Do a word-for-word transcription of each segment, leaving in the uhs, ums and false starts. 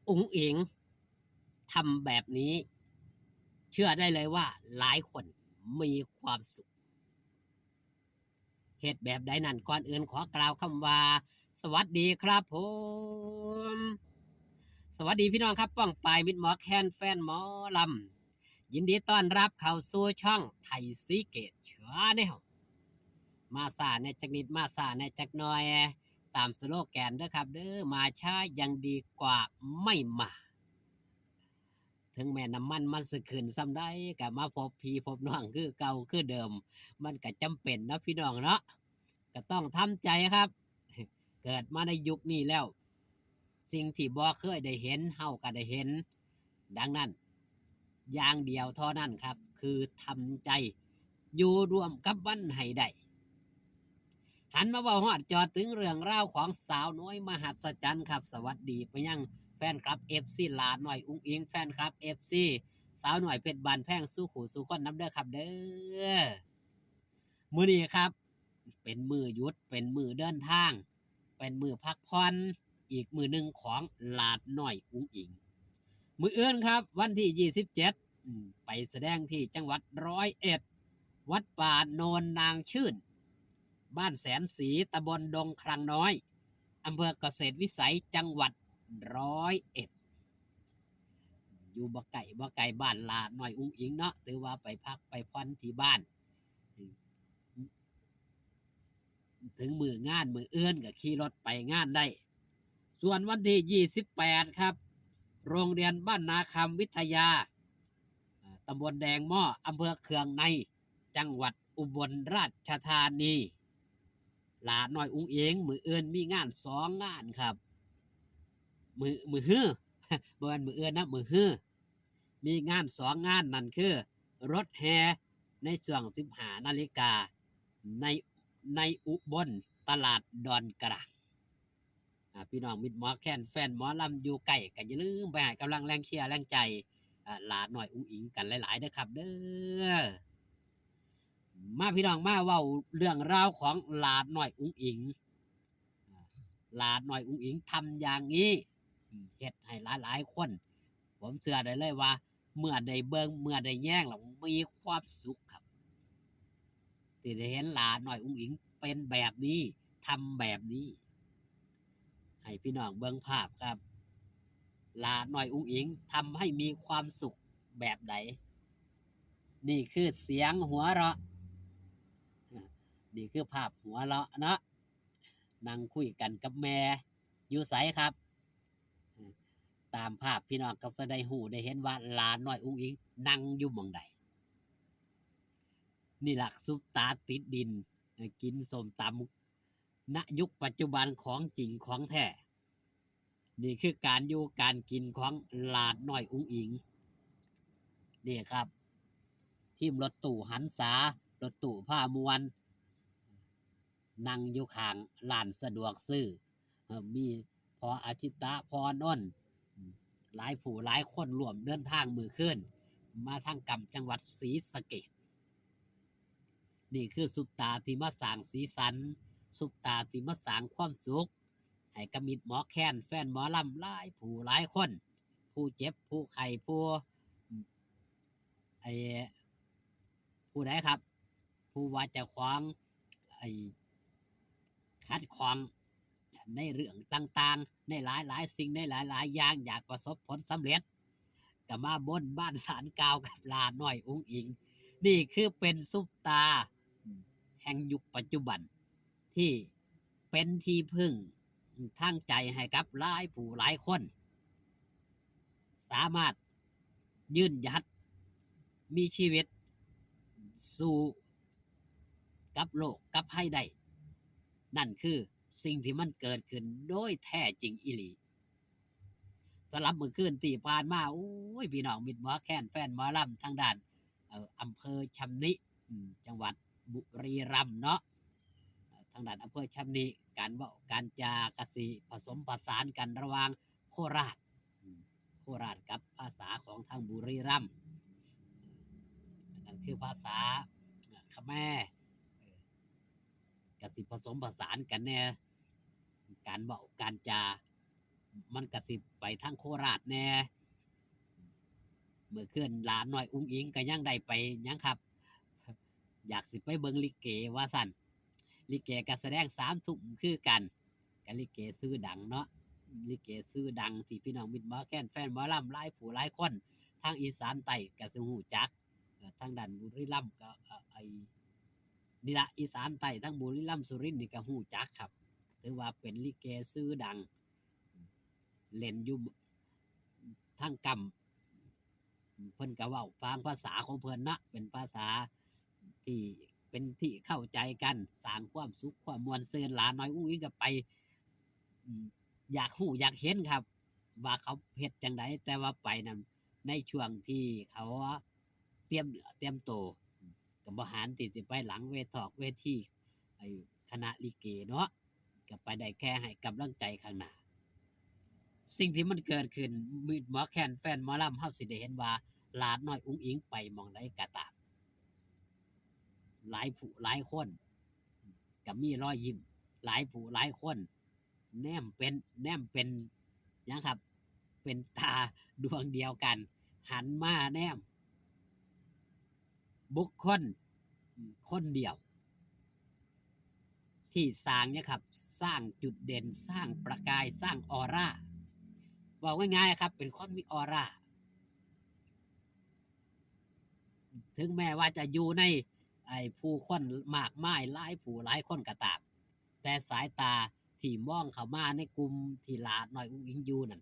อุ๋งอิ๋งทำแบบนี้ เชื่อได้เลยว่าหลายคนมีความสุข เฮ็ดแบบใดนั้น ก่อนอื่นขอกล่าวคำว่า สวัสดีครับผม สวัสดีพี่น้องครับ ป้องปายมิตรหมอแคน แฟนหมอลำ ยินดีต้อนรับเข้าสู่ช่องไทยซีเกตชาแนล มาช้าแหน่จักนิด มาช้าแหน่จักหน่อย ตามสโลแกนเด้อครับเด้อ มาช้ายังดีกว่าไม่มา ถึงแม้น้ำมันมันสิขึ้นส่ำใด ก็มาพบพี่พบน้องคือเก่าคือเดิม มันก็จำเป็นเนาะพี่น้องเนาะ ก็ต้องทำใจครับ เกิดมาในยุคนี้แล้ว สิ่งที่บ่เคยได้เห็น เฮาก็ได้เห็น ดังนั้น อย่างเดียวเท่านั้นครับ คือทำใจ อยู่ร่วมกับมันให้ได้ หันมาเว้าฮอดจอดถึงเรื่องราวของสาวน้อยมหัศจรรย์ครับ สวัสดีไปยังแฟนคลับ เอฟซี หลาน้อยอุ๋งอิ๋ง แฟนคลับ เอฟซี สาวน้อยเพชรบ้านแพง สู่คู่สู่คนนำเด้อครับเด้อ มื้อนี้ครับ เป็นมื้อหยุด เป็นมื้อเดินทาง เป็นมื้อพักผ่อน อีกมื้อหนึ่งของหลาน้อยอุ๋งอิ๋ง มื้ออื่นครับ วันที่ยี่สิบเจ็ด อืม ไปแสดงที่จังหวัดร้อยเอ็ด วัดป่าโนนนางชื่น บ้านแสนศรี ตำบลดงคลังน้อย อำเภอเกษตรวิสัย จังหวัดร้อยเอ็ด อยู่บ่ไกล บ่ไกลบ้านหลาน้อยอุ๋งอิ๋งเนาะ ถือว่าไปพักไปผ่อนที่บ้าน ถึงมื้องานมื้ออื่นก็ขี่รถไปงานได้ ส่วนวันที่ยี่สิบแปดครับ โรงเรียนบ้านนาคำวิทยา อ่า ตำบลแดงหม้อ อำเภอเคืองใน จังหวัดอุบลราชธานี หลาน้อยอุ๋งอิ๋ง มื้ออื่นมีงานสองงานครับ มื้อ มื้อฮือ บ่แม่นมื้ออื่นนะ มื้อฮือ มีงานสองงาน นั่นคือรถแห่ในช่วงสิบห้านาฬิกา ใน ในอุบล ตลาดดอนกลาง อ่า พี่น้องมิตรหมอแคน แฟนหมอลำอยู่ใกล้ ก็อย่าลืมไปให้กำลังแรงเชียร์แรงใจ อ่า หลาน้อยอุ๋งอิ๋งกันหลายๆเด้อครับเด้อ มาพี่น้องมาเว้าเรื่องราวของหลาน้อยอุ๋งอิ๋ง อ่า หลาน้อยอุ๋งอิ๋งทำอย่างนี้ อืม เฮ็ดให้หลายๆคน ผมเชื่อได้เลยว่า เมื่อได้เบิ่ง เมื่อได้แยงแล้วมีความสุขครับ ที่ได้เห็นหลาน้อยอุ๋งอิ๋งเป็นแบบนี้ ทำแบบนี้ ให้พี่น้องเบิ่งภาพครับ หลาน้อยอุ๋งอิ๋งทำให้มีความสุขแบบใด นี่คือเสียงหัวเราะ นี่คือภาพหัวเราะเนาะ นั่งคุยกันกับแม่ อยู่ไสครับ ตามภาพพี่น้องก็จะได้ฮู้ได้เห็นว่าหลาน้อยอุ๋งอิ๋งนั่งอยู่หม่องใด นี่ล่ะซุปตาติดดิน กินส้มตำ ณ ยุคปัจจุบันของจริงของแท้ นี่คือการอยู่การกินของหลาน้อยอุ๋งอิ๋ง นี่ครับ ทีมรถตู้หันษา รถตู้พาม่วน นั่งอยู่ข้างร้านสะดวกซื้อ เอ่อ มีพ่ออาชิตะ พ่อนนท์ อืม หลายผู้หลายคนร่วมเดินทางมื้อคืน มาทางกำจังหวัดศรีสะเกษ นี่คือซุปตาที่มาสร้างสีสัน ซุปตาที่มาสร้างความสุข ให้กับมิตรหมอแคน แฟนหมอลำหลายผู้หลายคน ผู้เจ็บ ผู้ไข้ ผู้ อืม ไอ้ ผู้ใดครับ ผู้ว่าเจ้าของ ไอ้ ขัดข้องในเรื่องต่างๆ ในหลายๆสิ่ง ในหลายๆอย่าง อยากประสบผลสำเร็จ ก็มาบนบานศาลกล่าวกับหลาน้อยอุ๋งอิ๋ง นี่คือเป็นซุปตา อืม แห่งยุคปัจจุบัน ที่เป็นที่พึ่งทางใจให้กับหลายผู้หลายคน สามารถยืนหยัด มีชีวิตสู้กับโรคกับภัยได้ นั่นคือสิ่งที่มันเกิดขึ้นโดยแท้จริงอีหลี สำหรับมื้อคืนที่ผ่านมา โอ้ย พี่น้องมิตรหมอแคน แฟนหมอลำทางด้าน เอ่อ อำเภอชำนิ อืม จังหวัดบุรีรัมย์เนาะ เอ่อ ทางด้านอำเภอชำนิ การเว้าการจากะสิผสมผสานกันระหว่างโคราช อืม โคราชกับภาษาของทางบุรีรัมย์ อันนั้นคือภาษา เอ่อ ขแมร์ เอ่อ กะสิผสมผสานกันแหน่ การเว้าการจา มันก็สิไปทางโคราชแหน่ มื้อคืนหลาน้อยอุ๋งอิ๋งก็ยังได้ไปหยังครับ อยากสิไปเบิ่งลิเกว่าซั่น ลิเกก็แสดงสามทุ่มคือกัน ก็ลิเกชื่อดังเนาะ ลิเกชื่อดังที่พี่น้องมิตรหมอแคนแฟนหมอลำหลายผู้หลายคน ทางอีสานใต้ก็สิฮู้จัก เอ่อ ทางด้านบุรีรัมย์ก็ เอ่อ ไอ้ นี่ละ อีสานใต้ทั้งบุรีรัมย์สุรินทร์นี่ก็ฮู้จักครับ ถือว่าเป็นลิเกชื่อดัง เล่นอยู่ทางกำ เพิ่นก็เว้าฟังภาษาของเพิ่นเนาะ เป็นภาษาที่เป็นที่เข้าใจกัน สร้างความสุขความม่วนซื่น หลาน้อยอุ๋งอิ๋งก็ไป อืม อยากฮู้อยากเห็นครับ ว่าเขาเฮ็ดจั่งใด แต่ว่าไปนั่นในช่วงที่เขาเตรียมเนื้อเตรียมตัว ก็บ่หันที่สิไปหลังเวทอกเวที ไอ้คณะลิเกเนาะ ก็ไปได้แค่ให้กำลังใจข้างหน้า สิ่งที่มันเกิดขึ้น มิตรหมอแคนแฟนหมอลำ เฮาสิได้เห็นว่าหลาน้อยอุ๋งอิ๋งไปหม่องใดก็ตาม หลายผู้หลายคน ก็มีรอยยิ้ม หลายผู้หลายคน แนมเป็น แนมเป็นหยังครับ เป็นตาดวงเดียวกัน หันมาแนม บุคคล อืม คนเดียว ที่สร้างเนี่ยครับ สร้างจุดเด่น สร้างประกาย สร้างออร่า เว้าง่ายๆครับ เป็นคนมีออร่า ถึงแม้ว่าจะอยู่ใน ไอ้ผู้คนมากมายหลายผู้หลายคนก็ตาม แต่สายตาที่มองเข้ามาในกลุ่มที่หลาน้อยอุ๋งอิ๋งอยู่นั่น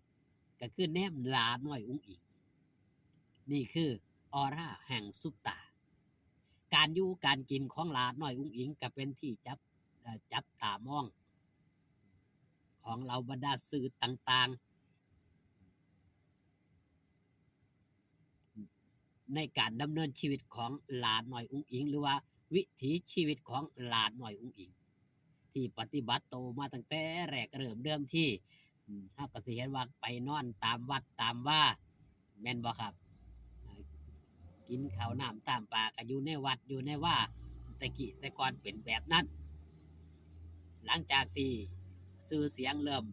ก็คือแนมหลาน้อยอุ๋งอิ๋ง นี่คือออร่าแห่งซุปตา การอยู่การกินของหลาน้อยอุ๋งอิ๋งก็เป็นที่จับ เอ่อ จับตามอง ของเหล่าบรรดาสื่อต่างๆ ในการดำเนินชีวิตของหลาน้อยอุ๋งอิ๋ง หรือว่าวิถีชีวิตของหลาน้อยอุ๋งอิ๋ง ที่ปฏิบัติโตมาตั้งแต่แรกเริ่มเดิมที อืม เฮาก็สิเห็นว่าไปนอนตามวัดตามวา แม่นบ่ครับ เอ่อ กินข้าวน้ำตามป่าก็อยู่ในวัดอยู่ในวา แต่กี้แต่ก่อนเป็นแบบนั้น หลังจากที่ชื่อเสียงเริ่ม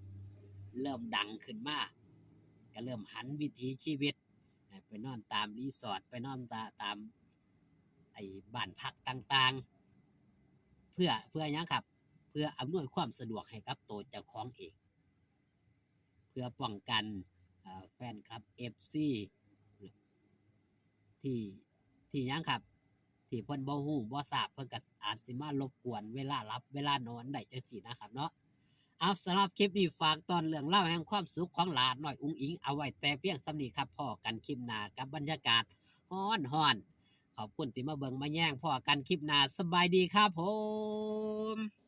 เริ่มดังขึ้นมา ก็เริ่มหันวิถีชีวิต เอ่อ ไปนอนตามรีสอร์ท ไปนอนตา ตามไอ้บ้านพักต่างๆ เพื่อ เพื่อหยังครับ เพื่ออำนวยความสะดวกให้กับตัวเจ้าของเอง เพื่อป้องกัน เอ่อ แฟนคลับ เอฟซี ที่ ที่หยังครับ ที่เพิ่นบ่ฮู้บ่ทราบ เพิ่นก็อาจสิมารบกวนเวลาหลับเวลานอนได้จั่งซี้นะครับเนาะ เอา สำหรับคลิปนี้ฝากตอนเรื่องราวแห่งความสุขของหลาน้อยอุ๋งอิ๋งเอาไว้แต่เพียงส่ำนี้ครับ พ้อกันคลิปหน้ากับบรรยากาศฮ้อนๆ ขอบคุณที่มาเบิ่งมาแยง พ้อกันคลิปหน้า สบายดีครับผม